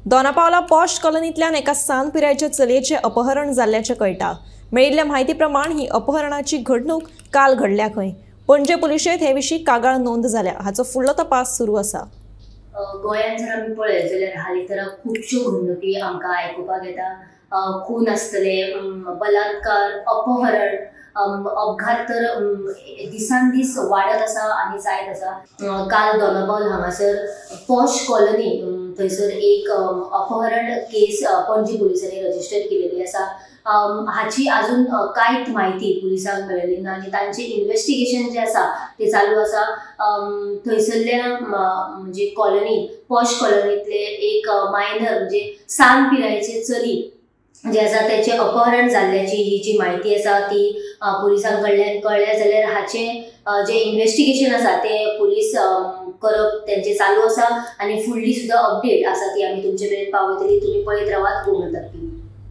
Dona Paula posh कॉलनींतल्यान एका सान पिरायेच्या चलयेचें अपहरण जाल्ल्याचें कळटा. मेळिल्ल्या म्हायती प्रमाण ही अपहरणाची घडणूक काल घडल्या खंय. पणजे पुलिशेंत हे विशीं कागाळ नोंद जाल्या. हाचो फुडलो तपास सुरू आसा. गोंयांत जर आमी पळयत जाल्यार हालीं तर खुबश्यो घडणुकी आमकां आयकुपाक येता. खून आसतले, बलात्कार, अपहरण, अपघात तर दिसान दीस वाडत आसा आनी जायत आसा. काल दोनापावल हांगासर पॉश कॉलनी थंयसर एक अपहरण केस पणजी पुलिसांनी रजिस्टर केलेली आसा. हाची अजून कांयच म्हायती पुलिसांक मेळ्ळी ना आनी तांचें इन्वेस्टिगेशन जें आसा तें चालू आसा. थंयसरल्या म्हणजे कॉलनी पॉश कॉलनींतले एक मायनर म्हणजे सान पिरायेचे चली जे आसा तेचें अपहरण जाल्ल्याची ही जी म्हायती आसा ती पुलिसां कडल्यान कळ्ळ्या. जाल्यार हाचें जें इन्वेस्टिगेशन आसा तें पुलीस करप तेंचें चालू आसा आनी फुडली सुद्दां अपडेट आसा ती आमी तुमचे मेरेन पावयतली. तुमी पळयत रावात गोमंतक टीव्ही.